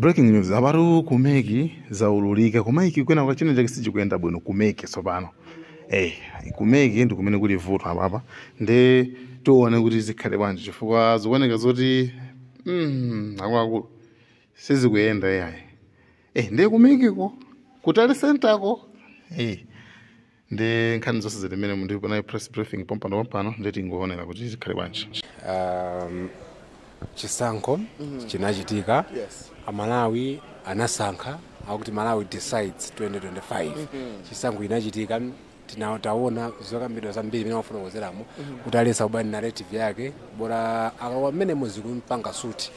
Breaking news apatu ku MEC zaululika. Ku MEC kwena kwa china chake sichikuyenda bwino ku MEC tsopano. Ku MEC ndi kumene kuli vuto apapa, ndi tione kuti zikhale bwanji, chifukwa zikuoneka zoti akuluakulu sizikuyenda yayi. Ndiye ku MEC ko, ku tally center ko, ndi nkhani zonse zilimene ndi panali press briefing pompano pompano, ndi tingoonera kuti zikhale bwanji. Chisankho chinachitika. Amalawi anasankha, akuti Malawi Decides 2025. Chisankho chinachitika, taona zokambidwa zambiri imene amafuna kuwezeramo kuti alesa kubani narrative yake bora akalowa mmene muzikumpanga suti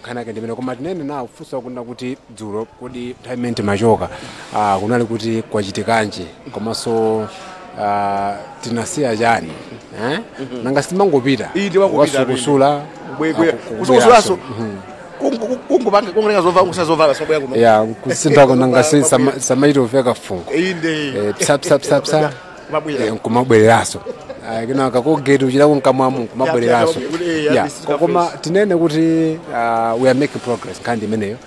nkhani yake ndimene. Koma tinene nawo funso akunda kuti dzulo kodi nthawi imene timachoka kunali kuti kwachitikanji, komanso tinasiya chani, eh? Nanga sitimangopita Iyi timangopita. Ukasukusula. Kusukusulaso kungopanga kungolenga zovala, kusa zovala sabwera kuno. Ya, kusinthako nanga samaita ufeka fungo. Inde. Psa psa psa psa. Kumabwera. Nkumabwereranso. Kenaka kogeti uchitako nkamwamu nkumabwereranso. Ya, Ya, this is koma fresh. Tinene kuti we are making progress nkhani imeneyo.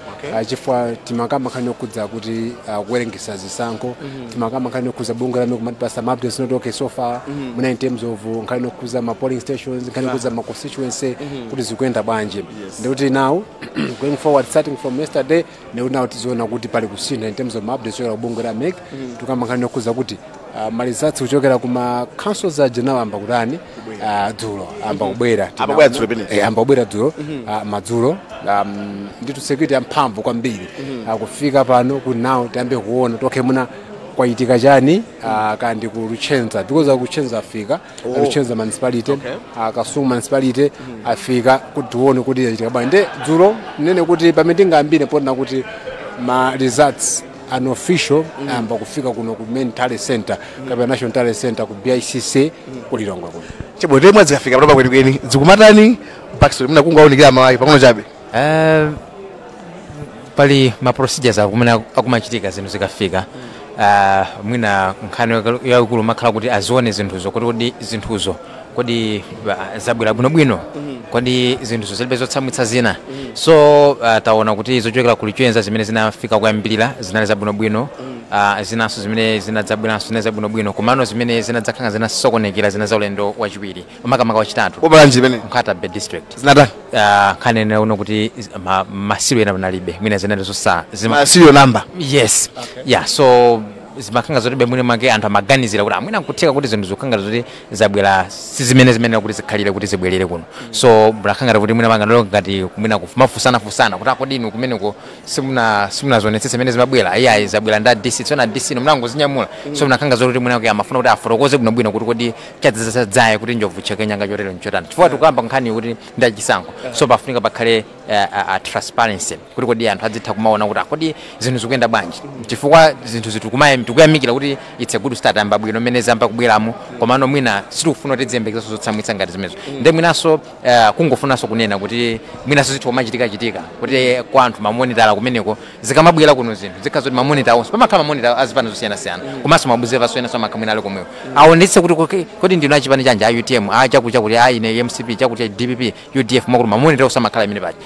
Chifukwa timakamba nkhani yokhudza kuti kuwerengesa zisankho, timakamba nkhani yokhudza bungwe la kumatipasa ma updates, not okay so far muna in terms of nkhani yokhudza ma polling stations, nkhani yokhudza ma constituency kuti zikuyenda bwanji. Ndikuti now going forward, starting from yesterday, ndikuti now tiziona kuti pali kusintha in terms of ma updates kuchokera ku bungwe la MEC. Tikamba nkhani yokhudza kuti ma results kuchokera kuma councils aja nawo amba kutani, dzulo amba kubwera. Amba kubwera dzulo penezi. Amba kubwera dzulo, madzulo, nditu security yamphamvu kwambiri. Kufika pano kuti now tiyambe kuona tokhe muna kwachitika chani, kandi ku Luchenza, because ku Luchenza afika. Oh. Luchenza municipality, Kasungu municipality afika, kuti tione kuti yachitika bwanji. Nde dzulo nene kuti pamene tingayambire pona kuti ma results unofficial amba kufika kuno ku main tally center kapena national tally center ku BICC ku Lilongwe kuno. Chibwe temwe zikafika panopa kwenikweni zikumatani, Baxton, muna kungaonikira Malawi pang'ono chabe? Pali ma procedures akumene akumachitika zinthu zikafika. Mwina nkhani yaikulu makhala kuti azione zinthuzo kuti kodi zinthuzo kodi zabwera bwinobwino, kodi zinthuzo zilibe zotsamwitsa zina. So taona kuti zochokera ku Luchenza zimene zinafika kuyambirira zinali zabwinobwino, zinanso zimene zinadzabweranso zinali zabwinobwino, komano zimene zinadzakhala zinasokonekera zina za ulendo wachiwiri, makamaka wachitatu. Kobalanji pene? Nkhata Bay district. Zinatani? Nkhani ene uno kuti ma serial ena panalibe, mwina zinali zosa zima. Ma serial number? Yes, yeah, so zimakhanga zoti mwine mwake anthu amaganizira kuti amwina nkutheka kuti zinthu zikukhanga zoti zabwera si zimene zimene kuti zikhalire kuti zibwerere kuno. So mnakhanga kuti mwina mangandolo ngati mwina kumafusanafusana kuti akodi inu kumeneko simunazionetsetse zimene zimabwera, iyayi, zabwera nda DC, tsona DC ino mnangozinyamula. So mnakhanga zoti mwina kuti amafuna kuti afotokoze bwinobwino kuti kodi chadzaye kuti njovu chake nyanga chotero nchotani, chifukwa tikuyamba nkhani kuti ndachisankho, so pafunika pakhale transparency kuti kodi anthu adzitha kumaona kuti akodi zinthu zikuyenda bwanji, chifukwa zinthu zitu tikuyamikira kuti it's a good start, amba bwino mmene zamba kubweramo, komano mwina sitikufuna kuti ziyembekezo zotsamwitsa ngati zimenezo. Nde mwinanso kungofunanso kunena kuti mwinanso zithu kumachitika chitika kuti kwa anthu ma monitor kumeneko, zikamabwera kuno zinthu zikhala zoti ma monitor onse pamakhala ma monitor azipani zosiyanasiyana, komanso ma observer osiyanasiyana amakhala mwina ali komweko, aonetse kuti kodi ndinu achipani chanji, a UTM, a chakuti chakuti, a ine MCP, chakuti DPP, UDF, mwakuti ma monitor onse amakhala imene paja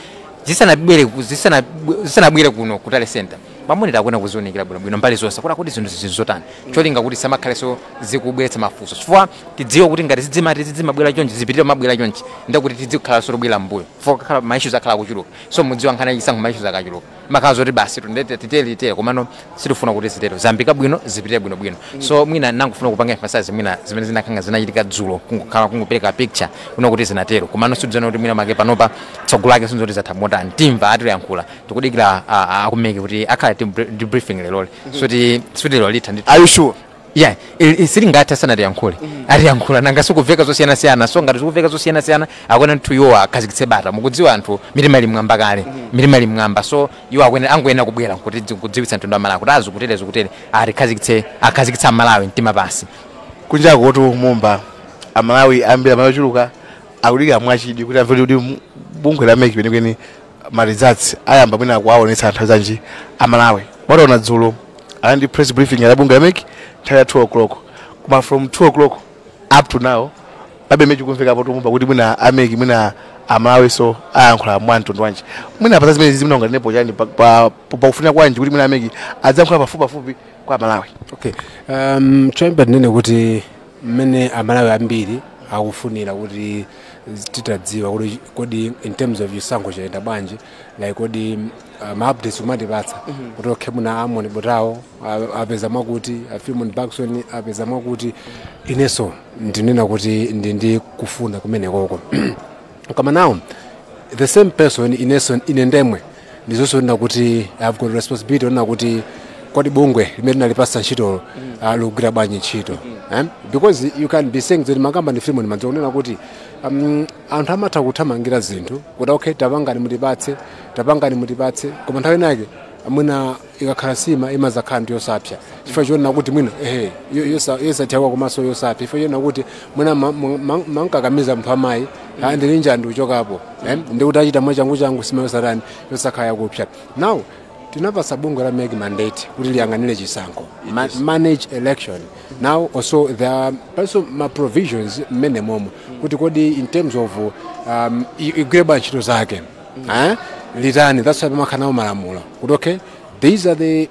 zisanabwere kuno ku tally center, ma monitor akuena kuzionikira bwinobwino mbali zonse kuti akuti zinthu zinthu zotani, cholinga kuti samakhalenso zikubweretsa mafunso, chifukwa tidziwe kuti ngati zidzimati zidzimabwera chonchi, zipitire mabwera chonchi, ndekuti tidzikhalanso tobwera mbuyo, chifukwa kakhala ma issues akhala akuchuluka. So mudziwa nkhani yachisankho, ma issues akachuluka makhala zoti basi tundete titere titere, komano sitifuna kuti zitero, zambika bwino, zipitire bwinobwino. So mwina nangofuna kupanga emphasize mwina zimene zinakhanga zinachitika dzulo, kungokhala kungopereka picture kuno kuti zinatero, komano sitidziona kuti mwina make panopa tsogolo lake sinzoti zatha motani. Timva atiyankhula, tikudikira aku MEC kuti akhala ndi briefing leroli, suti lero litha ndi. Are you sure? Yeah, silingathe asanatiyankhule, atiyankhula. Nanga sikuveka zosiyanasiyana? So ngati zikuveka zosiyanasiyana, akuena nthu iwo akhazikitse bata. Mukudziwa anthu mitima ili mwamba kale, mitima ili mwamba, so iwo akuena angoyenera kubwera kuti kudziwitsa mtundu wa Malawi kuti azikutere zikutere, atikhazikitse, akhazikitse Amalawi mtima pasi. Kunjako kuti mumba Amalawi ambiri, Amalawi ochuluka akudikira mwachidwi kuti amve kuti bungwe la MEC kwenikweni ma results ayamba mwina kuwaonetsa anthu zanji Amalawi. Wataona dzulo ali ndi press briefing ya bungwe la MEC nthawi ya 2 o'clock, koma from 2 o'clock up to now pabe MEC kumvekapo tumumba kuti mwina a MEC mwina Amalawi so ayankhula mwa mtundu wanji? Mwina pa zimene zimene unganenepo chani pakufuna kwanji kuti mwina a MEC adzayankhula pafupipafupi kwa Malawi? Okay, choyamba tinene kuti mmene Amalawi ambiri akufunira kuti titadziwa kuti kodi in terms of chisankho chayenda bwanji, like kodi ma updates kumatipatsa kuti okay, muna Amon Butawo apeza mwakuti, a Philemon Bakson apeza mwakuti. Inenso ndinena kuti ndi kufuna kumenekoko, koma now the same person, inenso ine ndemwe ndizonso nena kuti I've got responsibility ona kuti kodi bungwe limene linalipasa ntchito likugwira bwanji ntchito, eh? Because you can be saying that makamba ndi Philemon madzi kunena kuti anthu amatha kuthamangira zinthu kuti okay, tapangani mutipatse, tapangani mutipatse, koma nthawi inake mwina ikakhala sima imazakhala ndi yosapsa, chifukwa chionena kuti mwina ehe yosathyawa komanso yosapsa, chifukwa chionena kuti mwina mankakamiza munthu amayi ndilinja ndikuchokapo, ndikuti achita mwachangu changu sima yosatani, yosakhala yakupsa. Now tinapasa bungwe la MEC mandate kuti liyang'anire chisankho, manage election. Now also there are also ma provisions mmene momo kuti kodi in terms of igwire bwanji ntchito zake, eh? Litani, that's why pamakhala nawo malamulo kuti okay, these are the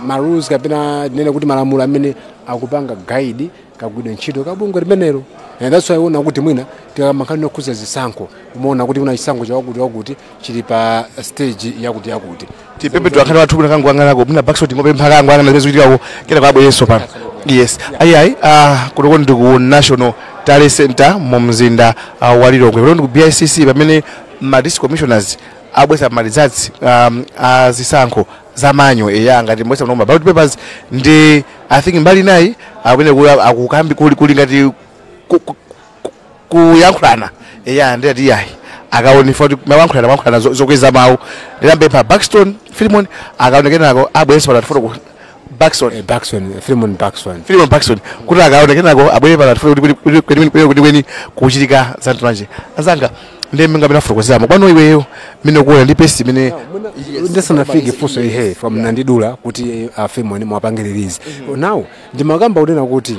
ma rules kapena tinene kuti malamulo amene akupanga guide kagwidwe ntchito kabungwe limenelo. And that's why uona kuti mwina tikamakhala nokhuza zisankho, umaona kuti kuna chisankho chawakuti wakuti chili pa stage yakuti yakuti. Tipepe tuakhale wathu kuna kangu ang'anako mwina Bakson tingopempha kangu ang'ana zimene zikuchitikako kena kwabwerenso pano. Yes, ayi, kutoko ndi ku National Tally Center mu mzinda wa Lilongwe, kuno ndi ku BICC pamene ma district commissioners abwesa ma results a zisankho za manual, eya, ngati mbwesa ma ballot papers. Ndi I think mbali nayi akumene akukambi kuli ngati kuyankhulana, eya, ndi ati yayi akaonesa kuti mayankhulana mayankhulana zokweza mawu. Ndinapempha Baxton Philemon akaonekenako abwerenso pano tifuna ku Baxton. Bakson, Philemon Bakson. Philemon Baxton kuti akaonekenako abwere pano tifuna kuti kweni kuchitika zanthu azanga ndi mminga amene afotokozeramo kwano iweyo mmene ukuona ndi pesi imene Ndisanafike funso ihe from nandidula kuti Philemon mwapange release now, ndimakamba kunena kuti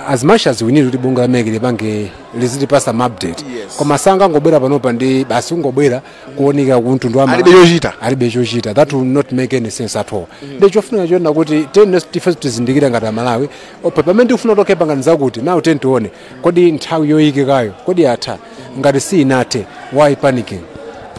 as much as we need kuti bungwe la MEC lipange lizitipasa ma update, koma sangangobwera panopa ndi basi kungobwera kuoneka kumtundu wa Alibe chochita. Alibe chochita, that will not make any sense at all. Ndi chofuna chonena kuti tene tife tizindikira ngati Amalawi opa pamene tikufuna kuti okay, pangani zakuti now ten tione kodi nthawi yoyikikayo kodi atha. Ngati sinathe, why panicking,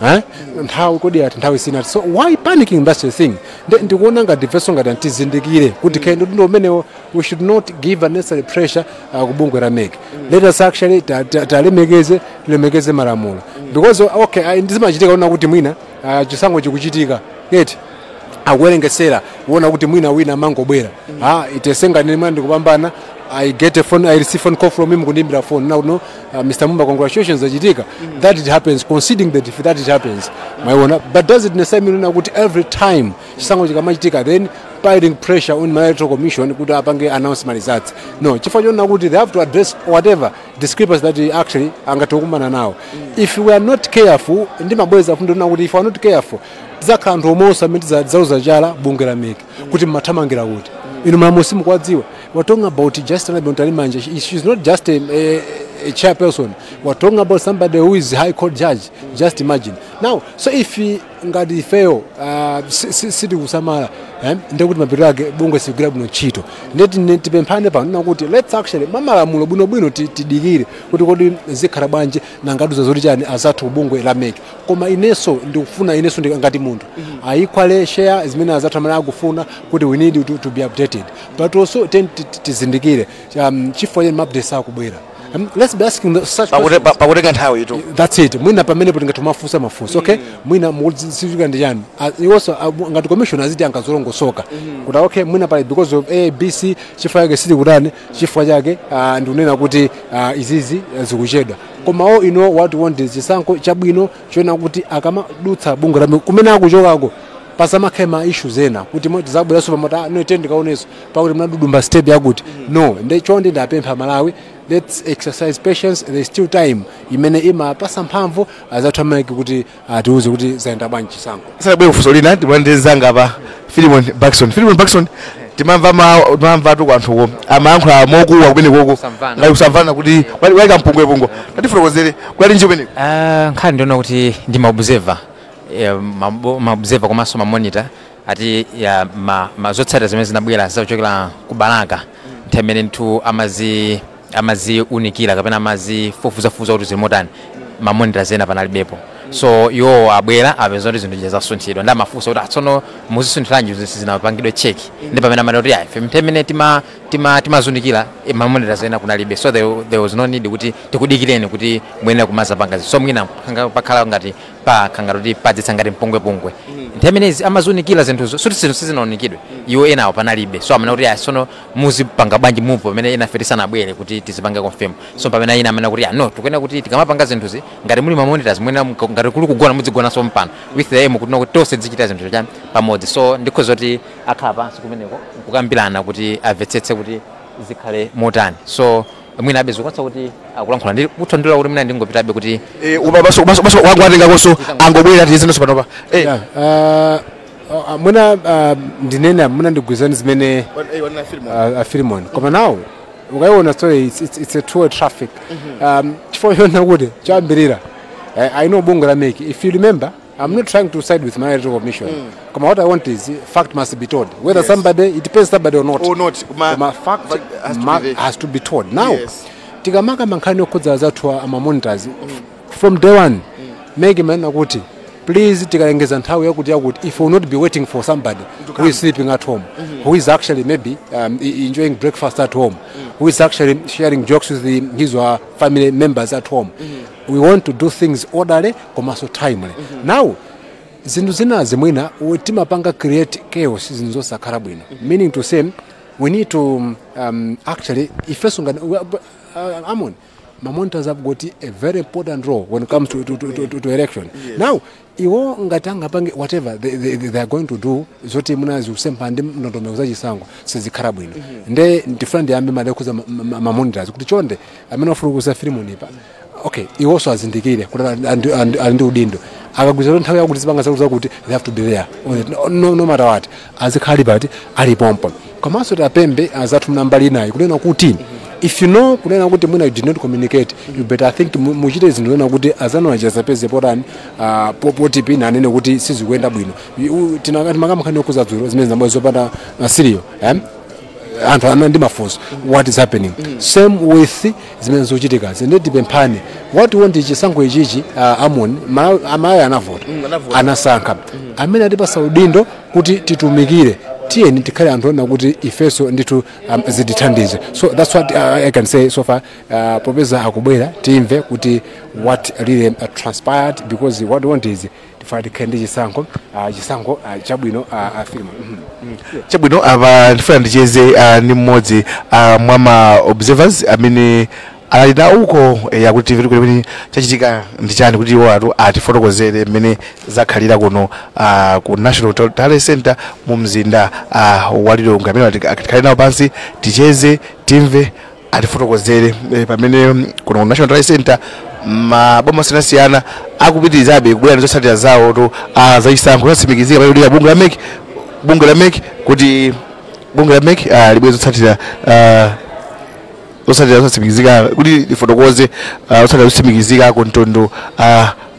eh? Nthawi kodi ati nthawi sinati, so why panicking? That's the thing. Ndikuona ngati ifenso ngati antizindikire kuti khe ndi umenewo, we should not give unnecessary pressure kubungwe la MEC. Let us actually talemekeze, tilemekeze malamulo, because okay, ndizimachitika ona kuti mwina chisankho chikuchitika eti akuwerengesera, kuona kuti mwina wina amangobwera, ah, itesenga ndimwe ndikupambana, I get a phone, I receive phone call from him kundimbira phone now, "No, Mr. Mumba, congratulations," achitika. That it happens, conceding that if that it happens, maiona. But does it necessarily mean kuti every time chisankho chikamachitika then piling pressure on my electoral commission kuti apange announce ma results? No, chifukwa chonena kuti they have to address whatever discrepancies that actually angatokumana nawo. If we are not careful, ndimabweza fundo kuti if we are not careful, tidzakhala anthu omonso amene tidzauza chala bungwe la MEC kuti mmathamangira kuti inu malamulo simukuwadziwa. We're talking about just Annabel Mtalimanja. She's not just a chairperson. We're talking about somebody who is high court judge. Just imagine now. So if ngati ifeyo sitikusamala, ndekuti mapeto ake bungwe sigwira bwino ntchito. Ndeti tipemphane pano nena kuti let's actually mamalamulo bwinobwino tidikire kuti kodi zikhala bwanji, nangaduza zoti chani azathu kubungwe la MEC. Koma inenso ndikufuna, inenso ngati munthu ayikhwale share zimene azathu amene akufuna kuti we need to be updated, but also tizindikire chifukwa chani ma updates akubwera. Let's be asking such questions. Pakutenga nthawi itu. That's it. Mwina pamene tingathe mafunsa mafunso, okay, mwina mukudziwika ndi chani. Iwonso ngati commission aziti angazolongosoka kuti okay, mwina pali because of A, B, C, chifukwa chake sili kutani, chifukwa chake ndikunena kuti izizi zikuchedwa. Koma all in all, what we want is chisankho chabwino choona kuti akamadutsa bungwe la kumene akuchokako pasamakhale ma issues ena kuti tizabweranso pamata no tende kaoneso pakuti mnadudumba step yakuti no. Ndi chonde ndapempha Malawi, let's exercise patience. There is still time imene imapasa mphamvu azathu a MEC kuti atiuze kuti zayenda bwanji chisankho. Sadabwere kufunso lina, ndimwandezanga pa Philemon Bakson. Philemon Bakson, Timamva timamva tu anthuko amayankhula mokuwa kumene koko Kusamvana. Ngati kusamvana kuti kwali mpungwepungwe. Tatifotokozere kwali nji kumeneko. Nkhani ndiona kuti ndi maobserver, maobserver komanso mamonitor ati ya ma zotsatira zimene zinabwera zakuchokera ku Balaka nthawi imene nthu amaziunikira kapena amazifufuzafufuza kuti zili motani, mamonitors ena panalibepo. So iwo abwera apeza kuti zinthu zasunthidwa ndi amafunsa kuti atsono muzisunthiranji zinapangidwe check, ndi pamene amati kuti ife nthawi imene timazunikira mamonitors ena kunalibe, so there was no need kuti tikudikireni kuti muyenera kumazapanga. So mwina pakhala ngati pakhanga kuti padzetsa ngati mpungwepungwe. Nthawi imene amazunikira zinthuzo suti zinthu sizinaunikidwe, iwo enawo panalibe, so amene kuti ayi, sono muzipanga bwanji mupo pamene ena ife tisanabwere kuti tizipange confirm? So pamene ina amene kuti no, tikuyenera kuti tikamapanga zinthuzi ngati muli mamonitors muyenera ngati kuli kugona muzigonanso mpano with the aim kuti no, kuti tonse tizichita zinthu chani pamodzi. So ndikhoza kuti akhala pansi kumeneko kukambirana kuti amvetsetse kuti zikhale motani. So mwina abe zikwanisa kuti akulankhula ndi kuthandula kuti mwina ndingopitabe kuti Baso baso baso wangu atengakonso angobwera tiyezenso panopa. Yeah, mwina ndinene mwina ndigwizani zimene Filimon, koma now ukaiona story it's a two-way traffic, chifukwa yona kuti choyambirira, I know bungwe la MEC. If you remember, I'm not trying to side with my electoral commission, koma what I want is fact must be told, whether somebody it pays somebody or not. Or not, Koma fact fact has to be there. Has to be told now. Tikamaka mankhani okhudza zathu ama monitors, from day one MEC manena kuti please, tikalengeza nthawi yakuti yakuti, if we will not be waiting for somebody who is sleeping at home, who is actually maybe enjoying breakfast at home, who is actually sharing jokes with his or her family members at home. We want to do things orderly komanso timely. Now zinthu zinazi mwina timapanga create chaos, zinthu zosakhala bwino, meaning to say we need to actually ifeso ngati amon mamonitors have got a very important role when it comes to election. Now iwo ngati angapange whatever they are going to do zoti muna zikusempha ndi ndondomeko zachisankho, sizikhala bwino. Nde ndifuna ndiyambe madekuza mamonitors kuti chonde amene afuna Filimonipa, okay, iwonso azindikire kuti ali ndi udindo. Akagwiza nthawi yakuti zipanga zakuti zakuti, they have to be there on it. No matter what, azikhali pati alipompo. Komanso tapembe azathu mnambali inayi kunena kuti if you know kunena kuti mwina you did not communicate, you better think muchite zinthu kunena kuti azanu achasapeze potani poti pina anene kuti sizikuyenda bwino. Timakamkhani okuza dzulo zimene zambwe zopanda masiriyo, eh? Anthu ana ndi mafunso, what is happening? Same with zimene zochitika. Ndi tipemphane, what we want, chisankho ichichi, amon amayi anavota, anasankha amene atipasa udindo kuti titumikire. Tiyeni tikhale anthu ona kuti ifeso ndithu zitithandize. So that's what I can say so far. Popeza akubwera, timve kuti what really transpired, because what we want is tifuna tikhale ndi chisankho chisankho chabwino, film. Chabwino, apa ndifuna ndicheze ndi mmodzi mwa ma observers amene ali na uko yakuti timve kuti chachitika ndi chani, kuti iwo atu atifotokozere mmene zakhalira kuno ku National Tally Center mu mzinda wa Lilongwe, amene tikhale nawo pansi, ticheze, timve atifotokozere pamene kuno ku National Tally Center maboma osiyanasiyana akupitirizabe kubwera ndi zotsatira zawo to zachisankho zatsimikizika pamene kuti bungwe la MEC kuti bungwe la MEC libwere zotsatira zotsatira zotsimikizika kuti lifotokoze zotsatira zotsimikizika ku mtundu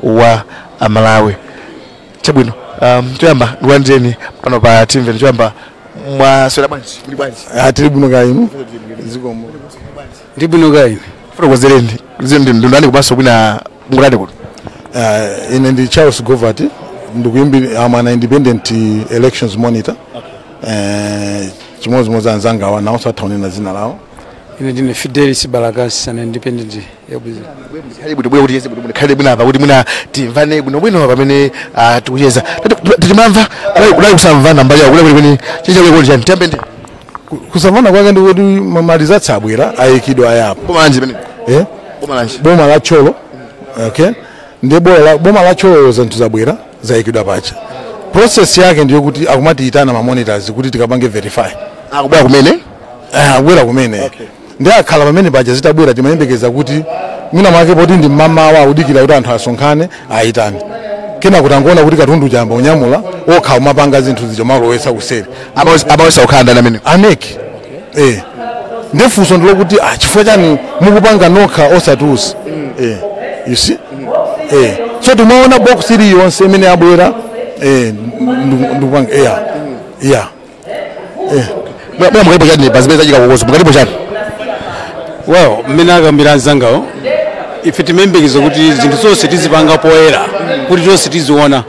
wa Amalawi. Chabwino, choyamba ndikulandireni pano pa Timveni. Choyamba, mwaswera bwanji? Muli bwanji? Tili bwino kainu, zikomo. Ndi bwino kaini. Fotokozereni ndani komanso mwina mungulani kuno. Ine ndi Charles Govati, ndikuyimbi, I'm an independent elections monitor. Chimodzimodzi anzanga awa nawonso athaunena zina lawo. Ine ndine Fidelis Balakasi, an independent yabuzi. Khale bwino bwino kuti cheze bwino bwino, khale bwino apa kuti mwina timvane bwino bwino pamene tikucheza. Timamva kudali kusamvana mbali yawo kudali kweni chicha kuti chani? Tiyambe ndi Kusamvana kwake ndi kuti maresults abwera, ayikidwa ayapo. Boma lanji pamene? Eh? Boma lanji? Boma la Thyolo. Okay, ndiye boma la Thyolo zinthu zabwera, zayikidwa pacha. Process yake ndiyo kuti akumatiyitana ma monitors kuti tikapange verify. Akubwera kumene? Akubwera kumene. Ndi akhala pamene paja zitabwera, timayembekeza kuti mwina mwake poti ndi mmamawa akudikira kuti anthu asonkhane ayitane. Kena kutangoona kuti katundu jamba unyamula okha umapanga zinthu zijo malowesa kuseri. Abawesa ukhanda na mene a MEC. Eh, ndefunso ndilokuti chifukwa chani mukupanga nokha osatusi? Eh, you see, eh, so timaona box iliyonse imene abwera, eh, ndikupanga, yeah. Mwina mukalipo chani pazimene zachika kukozo, mukalipo chani? Well, mmene akambira anzangawo, ife timembekeza kuti zinthu zonse tizipanga poyera kuti tonse tiziona,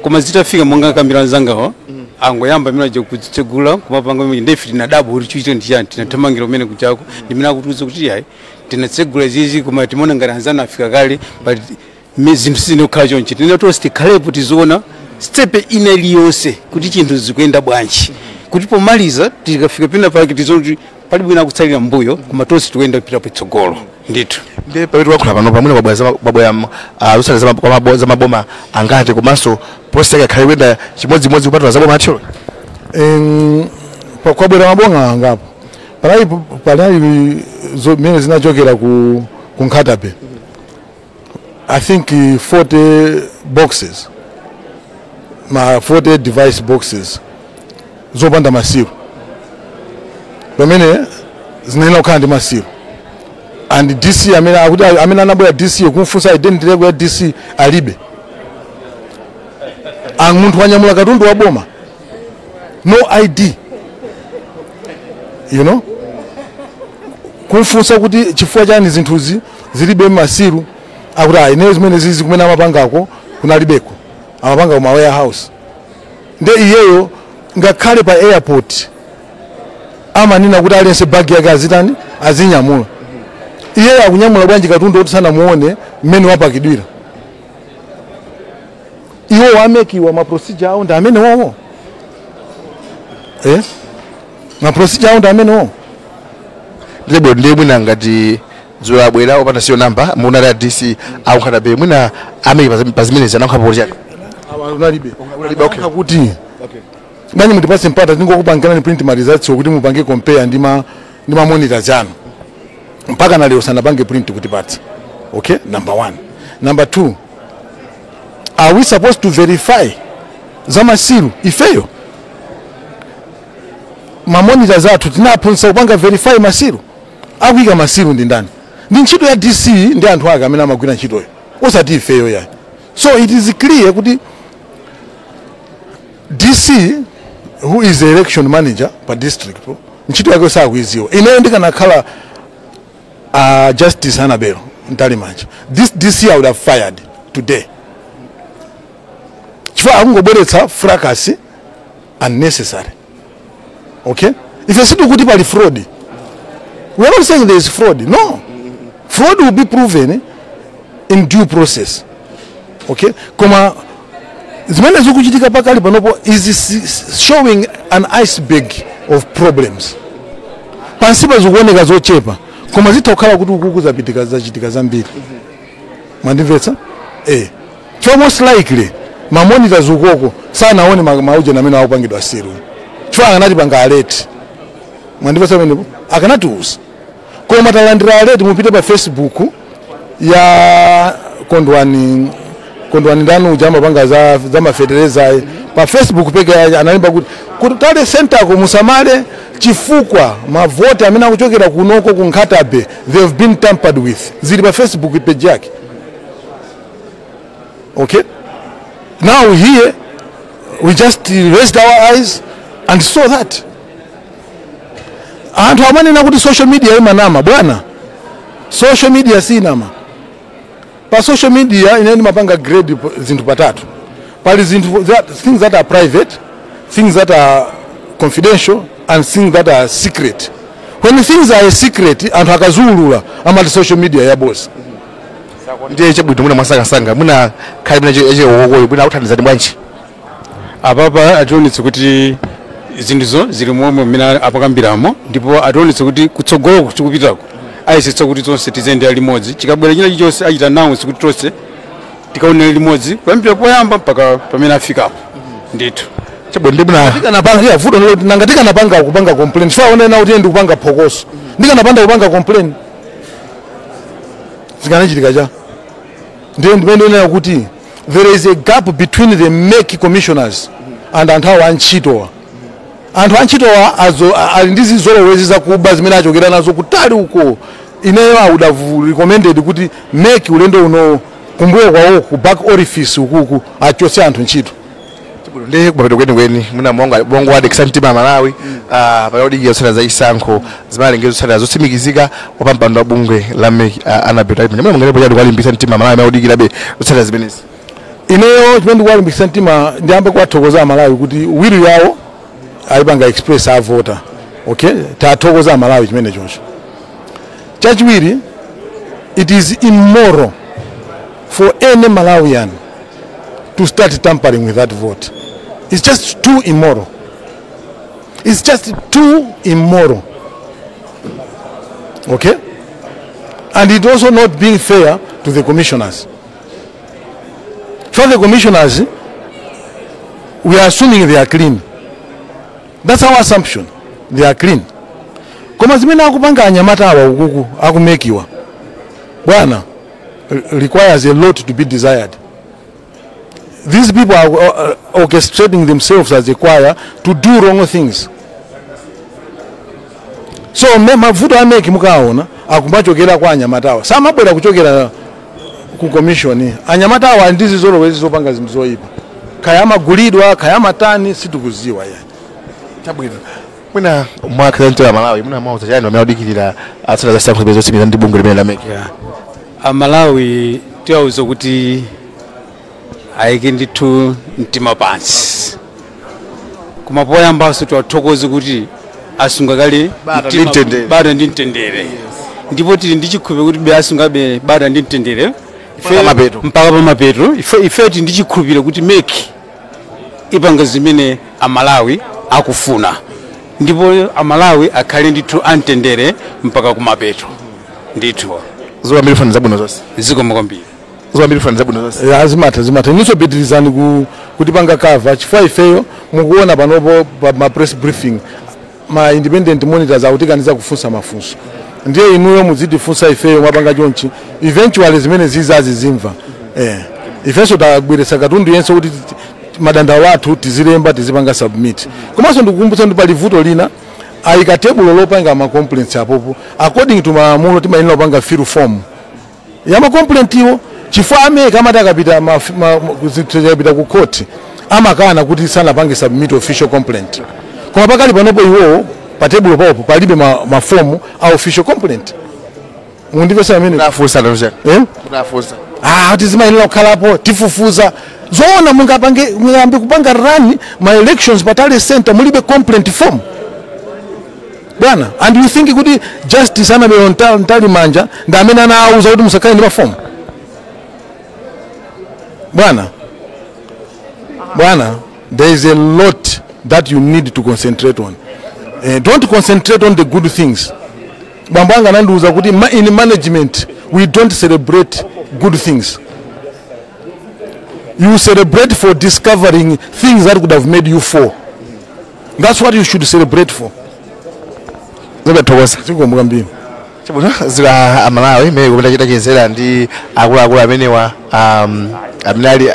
koma zitafika monga akambira anzangawo, angoyamba imene aja kutsegula kumapanga imene, ndefe tinadabwa kuti chichito ndi chani. Tinathamangira kumene kuchako, ndimene akutiuza kuti yayi, tinatsegula zizi, koma timaona ngati anzanu afika kale, but zinthu sizinokhala chonchi. Tinena tonse tikhalepo, tiziona step ina iliyonse kuti chinthu zikuyenda bwanji, kuti pomaliza tikafika pena pake tiziona kuti palibe wina akutsalira mbuyo, koma tonse tikuyenda kupita patsogolo ndithu. Ndi pamene wakhala pano pamene kwabwera lusale za maboma angati, komanso process yake akhale kuyenda chimodzimodzi kupatula za boma athyolo? Kwabwera maboma angapo. Panali zimene zinachokera ku Nkhata Bay, I think 40 boxes, ma 40 device boxes zopanda ma seal, pamene zinayenera kukhala ndi ma seal. And DC amene akuti amene anabwera DC, kumfunsa identity yako ya DC, alibe. Ang munthu wanyamula katundu wa boma, no ID. Kumfunsa kuti chifukwa chani zinthuzi zilibe ma seal, akuti ah, ineyo zimene zizi kumene amapangako kunalibeko, amapanga kuma warehouse. Nde iyeyo ngakhale pa airport amanena kuti aliyense bagi yake azitani, azinyamula. Iyeyo akunyamula bwanji katundu oti sanamuone mmene wapakidwira? Iwo wa MEC wa ma procedure awo ndi amene wowo, eh, ma procedure awo ndi amene wowo. Ndibwe ndiye mwina ngati dzulo abwera opanda seal number, munali a DC aku Nkhata Bay, mwina a MEC pazimenezi anankhapo chani? Unalibe. Unalibe, okay. Kuti bwanji mutipase mpata tingokupangirani print ma results kuti mupange compare ndi ma monitors anu. Mpaka na lero sanapange print kutipatsa. Okay, number one. Number two, are we supposed to verify za ma seal? Ifeyo ma monitors athu tinaphunzitsa kupanga verify ma seal? Akuyika ma seal ndi ndani? Ndi ntchito ya DC ndi anthu ake amene amagwira ntchitoyo, osati ifeyo yayi. So it is clear kuti DC, who is the election manager pa district, ntchito yake sakuiziwa. Ineyo ndikanakhala Justice Annabel Mtalimanja, this DC I would have fired today, chifukwa akungobweretsa fracas unnecessary. Okay, ife sitikuti pali fraud. We are not saying there is fraud. No, fraud will be proven in due process, okay? Koma zimene zikuchitika pakali panopo is showing an iceberg of problems. Pansipa zikuoneka zochepa, koma zitha kukhala kuti ukuku zapitika, zachitika zambiri. Mwandimvetsa? Eh, so most likely ma monitors ukoko sanaone maujeni amene akupangidwa seal, chifukwa akanati panga alert. Mwandimvetsa pamenepo? Akanatiuza. Koma talandira alert, mupite pa Facebook ya Kondwani, Kondwani ndani uja amapanga za mafetereza, pa Facebook peke analemba kuti tally centerko musamale, chifukwa mavoti amene akuchokera kunoko ku Nkhata Bay, they have been tampered with. Zili pa Facebook page yake. Okay, now here we just raised our eyes and saw that. Anthu amanena kuti social media imanama. Bwana, social media sinama. Pa social media ine ndimapanga grade zinthu patatu. Pali zinthu things that are private, things that are confidential and things that are secret. When things are a secret, anthu akaziulula amati social media yabosa. Ndiye chabwino, mwina mwasangasanga, mwina khali mwina yachewokoyo, mwina akuthandizani bwanji? Apapa ationetsa kuti zinthuzo zili momwe mmene apakambiramo, ndipo ationetsa kuti kutsogolo tikupitako ayesetsa kuti tonse tiziyendera limodzi. Chikabwera china chilichonse achita announce kuti tonse tikaonera limodzi kuyambira poyamba mpaka pamene afikapo ndithu. Chabwino, ndi mwina Tikanapanga ya vuto ndilo nanga tikanapanga kupanga complain, chifukwa onena kuti ndikupanga phokoso, ndikanapanda kupanga complain zikanachitika cha. Ndiye ndimene ndinena kuti There is a gap between the MEC commissioners and anthu awo antchitowa. Anthu antchitowa ali ndi zizolowezi zakuba zimene achokera nazo kutali uko. Ineyo I would have recommended kuti MEC ulendo uno kumbuyo kwawo ku back orifice ukuku achotse anthu ntchito. Ndi kumapeto kwenikweni, mwina mongo wadekisa mtima Malawi payodikira zotsatira za chisankho zimalengezo zotsatira zotsimikizika, wapampando wa bungwe la MEC Annabel Mtalimanja, mwina munganepo chati kuwalimbikitsa mtima Malawi amene akudikirabe zotsatira zimenezi? Ineyo chimene ndikuwalimbikitsa mtima, ndiyambe kuwathokoza Amalawi kuti will yawo ayipanga express, avota. Okay, tathokoza Amalawi chimene choncho. Chachiwiri, it is immoral for any Malawian to start tampering with that vote. It's just too immoral. It's just too immoral. Okay, and it also not being fair to the commissioners. For the commissioners, we are assuming they are clean. That's our assumption. They are clean. Koma zimene akupanga anyamata awa ukuku aku MEC wa, bwana, requires a lot to be desired. These people are orchestrating themselves as a choir to do wrong things. So mavuto a MEC mukaona akumachokera kwa anyamatawa, samabwera kuchokera ku commission. Anyamatawa ndi zizolowezi zopanga zinthu zoyipa, kaya amagulidwa, kaya amatani, sitikuziwa yani. Chabwino, mwina mwakhala mtima Malawi, mwina mwauza chani amene akudikirira zotsatira za chisankho zimene zotsimikiza ndi bungwe limene la MEC? Yeah. Amalawi tiwauza kuti ayike ndithu mtima pansi, koma poyambanso tiwathokoze kuti asunga kale Bata ndi mtendere. Bata ndi mtendere, ndipo tili ndi chikhulupiriro kuti be asungabe bata ndi mtendere Mpaka mapeto. Mpaka pamapeto. Ife tili ndi chikhulupiriro kuti MEC ipanga zimene Amalawi akufuna, ndipo Amalawi akhale ndithu amtendere mpaka kumapeto ndithu. Zowambiri fani zabwino zonse. Zikomo kwambiri. Zowambiri fani zabwino zonse. Zimatha, zimatha. Inunso pitirizani kutipanga cover, chifukwa ifeyo mukuona panopo pa ma press briefing ma independent monitors akutikaniza kufunsa mafunso. Ndiye inuyo muzitifunsa ifeyo, mwapanga chonchi, eventually zimene zizazi zimva. Ifenso tagwiritsa katundu yense kuti madandaulo athu tizilemba, tizipanga submit. Komanso ndikukumbutsa ndi pali vuto lina, ayika tebulo lopanga ma complaints apopo. According to malamulo timayenera kupanga fill form ya ma complaint iwo, chifukwa a MEC amati akapita akapita ku court amakana kuti sanapange submit official complaint. Koma pakali panopo iwowo pa tebulo pawopo palibe mafomu a official complaint. Mundipesa amene Munafunsa ndozya? Eh? Munafunsa? Ah, tizimayenera kukhalapo, tifufuza. Zoona mungapange, mungayambe kupanga run ma elections pa tally center mulibe complaint form, bwana? And you think kuti Justice Annabel Mtalimanja ndi amene anawuza kuti musakhale ndi mafomu? Bwana, bwana, there is a lot that you need to concentrate on. Don't concentrate on the good things. Bambo anga anandiuza kuti in management we don't celebrate good things. You celebrate for discovering things that could have made you fall. That's what you should celebrate for. Zobethokoza. Zikomo kwambiri. Chabwino, zila Amalawi imene kupita chitachezera ndi akuluakulu amenewa, amene ali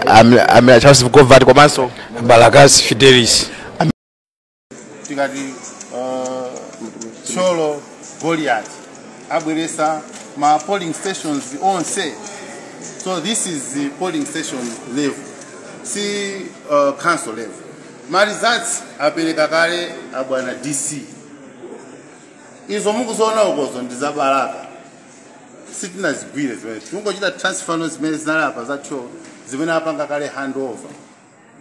amene Charles Govati komanso Balakasi Fidelis. Tikati Thyolo Goliath abweresa ma polling stations onse. So this is the polling station level, si council level. Ma results apereka kale abwana DC. Izo mukuzoona ukozo ndi za Balaka, sitinazigwire zimene tingochita transfer no zimene zinali apa za Thyolo zimene apanga kale handover.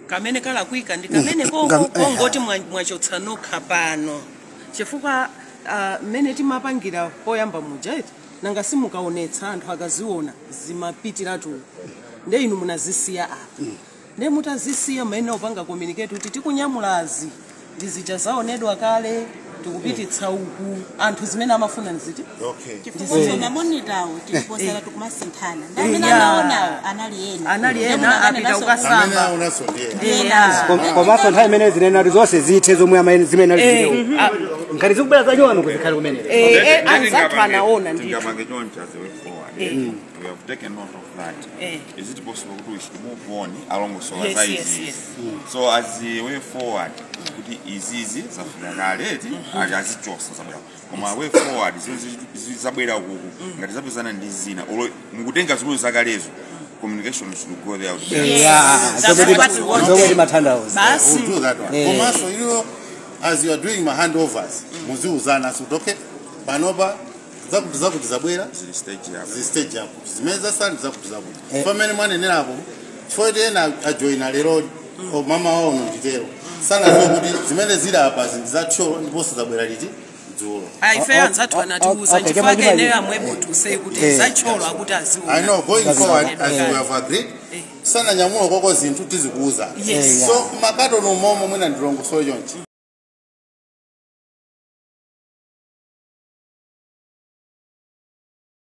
Kamene kalakwika ndi kamene kongoti mwachotsa nokha pano, chifukwa mmene timapangira poyamba muja eti nanga simukaonetsa, anthu akaziona zimapitiratu. Nde inu munazisiya apa, nde mutazisiya maene opanga communicate kuti tikunyamulazi ndizija zaonedwa kale, tikupititsa uku, anthu zimene amafuna ndiziti. Okay. Chifukwa ma monitor wo tiliposera tikumasinthana, ndi amene anaonawo anali ena. Anali ena, apita kukasamba. Amene aonanso ndiye Komanso nthawi imene zinena zonse zithe zomwe zimene ali ziliwo, ngati zikubwera zanyowano kuzikhale kumene. Anzathu anaona ndithu. Tingapange choncho as a way forward. We have taken note of that. Eh. Is it possible kuti we should move on alongosola Yes, za yes, izizi? yes. So as the way forward, kuti izizi zafika kale eti azichosa zabwera, koma way forward zabwera kuku ngati zapezana ndi zina olo mukutenga zikulu zakalezo, communication should go there. Yeah, That's what we want. zomwe timatanthauza. Basi. We'll do that one. Eh. Komanso as you are doing ma handovers, muziuzana kuti okay, panopa zakuti zakuti zabwera Zili stage yapo. zi stage apo, zimene zasali zakuti zakuti pamene mwanenerapo, chifukwa kuti ena ajoyina leroli o mama wawo nditero sanaziwe kuti zimene zili apa zindi zathyolo ndiponso zabwera liti, dzulo. Aife anzathu anatiuza. Okay, Chifukwa chama ineyo amwepo tusei kuti zathyolo akuti aziona. I know going forward, as Eh. we have agreed, sananyamula koko zinthu tizikuuza. Yes. So makatoni umomo mwina ndilongosole chonchi.